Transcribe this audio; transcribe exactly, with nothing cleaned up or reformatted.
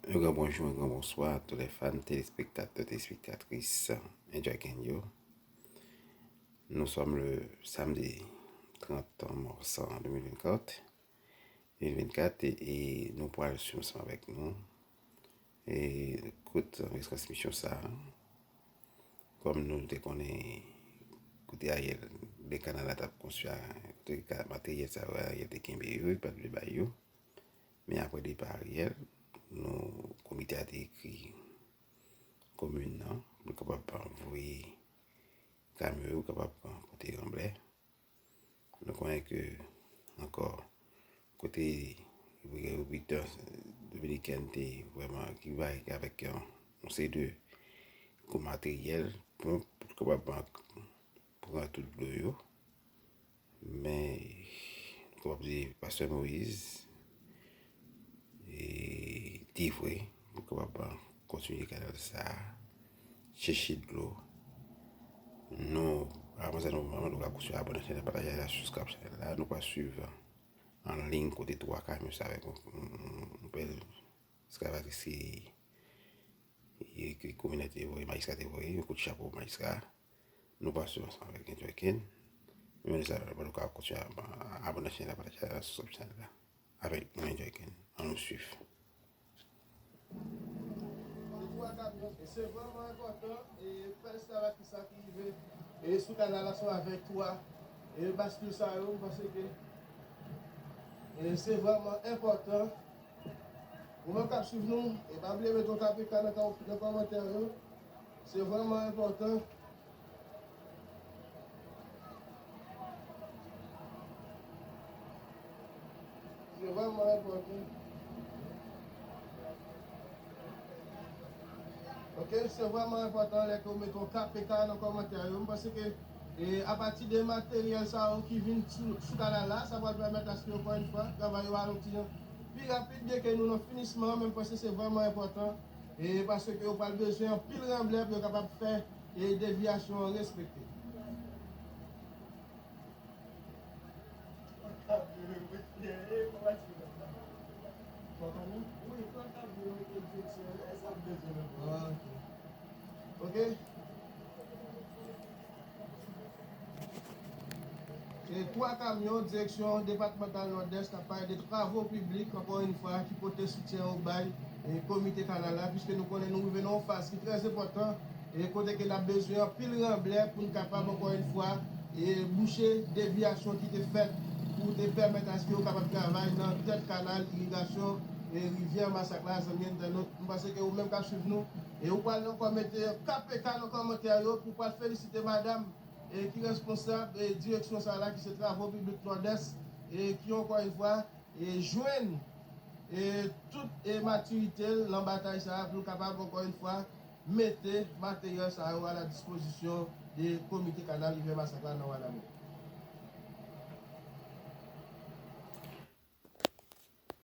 Un grand bonjour, un grand bonsoir à tous les fans, téléspectateurs, téléspectatrices Enjoy Ken yo. Nous sommes le samedi trente mars deux mille vingt-quatre, deux mille vingt-quatre, e, e nou pral swiv ansanm avèk nou e kout retransmisyon sa a. Kòm nou te konnen kote Ariel, de kanal la t ap konstwi a, kote ka-, materyèl sa yo Ariel te kenbe yo, li pa t vle bay yo. Men apre depa Ariel, nou, komite a te ekri komin nan pou l kapab voye kamyon yo kapab pote ranblè. Nou konnen ke ankò kote Repiblik Dominikèn te vrèman ki bay avèk yon, yon seri de gwo materyèl pou, pou kapab pran tout dlo yo. Men, nou kapab di Pastè Moïse e devwe pou kapab kontinye kanal sa a, chèche dlo. Nou, avan sa, nou, nou ka kontinye abòne chanèl la, pataje la, subscribe chanèl la. Nou pral swiv an liy kote twa kamyon sa avèk yon, yon, yon bèl eskavatrice ki, ki kominote voye, majistra te voye, yon kout chapo majistra. Nou pral swiv ansanm avèk Enjoy Ken. Nou menm sa, nou ka kontinye abòne chanèl la, pataje la, subscribe chanèl la. Avèk nou Enjoy Ken. Ann nou swiv. Se twa kamyon. E se vrèman enpòtan, e fè sa la ki sa ki rive. E sou kanal la, se avèk twa, e baskil sa yo, m panse ke, e se vrèman enpòtan. Ou menm k ap swiv nou, e pa bliye mete yon K P K nan kò-, nan kòmantè yo. Se vrèman enpòtan. Se vrèman enpòtan. Ok, se vrèman enpòtan lè ke w mete yon K P K nan kòmantè yo. M panse ke, e, apati de materyèl sa yo ki vin sou, sou kanal la, sa pral pèmèt aske, ankò yon fwa, travay yo ale yon ti jan pi rapid, byenke nou nan finisman, men m panse se vrèman enpòtan, e, paske yo pral bezwen anpil ranblè pou yo kapab fè, e, devyasyon an respekte. Ok. E twa kamyon direksyon depatmantal Nòdès k ap pale de travo piblik, ankò yon fwa, ki pote soutyen yo bay, e, komite kanal la, piske nou konnen nou rive nan yon faz ki trè enpòtan, e kote ke n ap bezwen anpil ranblè pou n kapab, ankò yon fwa, e bouche devyasyon ki te fèt pou te pèmèt aske yo kapab travay nan tèt kanal irigasyon e rivyè Masak la, zanmi entènot. M panse ke ou menm k ap swiv nou, e ou pral ankò mete K P K nan kòmantè yo pou pral felisite madanm, e ki responsab, e direksyon sa la ki se Travo Piblik Nòdès, e ki ankò yon fwa, e jwenn, e tout, e matirite l nan batay sa a pou l kapab ankò yon fwa mete materyèl sa yo a la dispozisyon de komite kanal rivyè Masak la nan Wanament.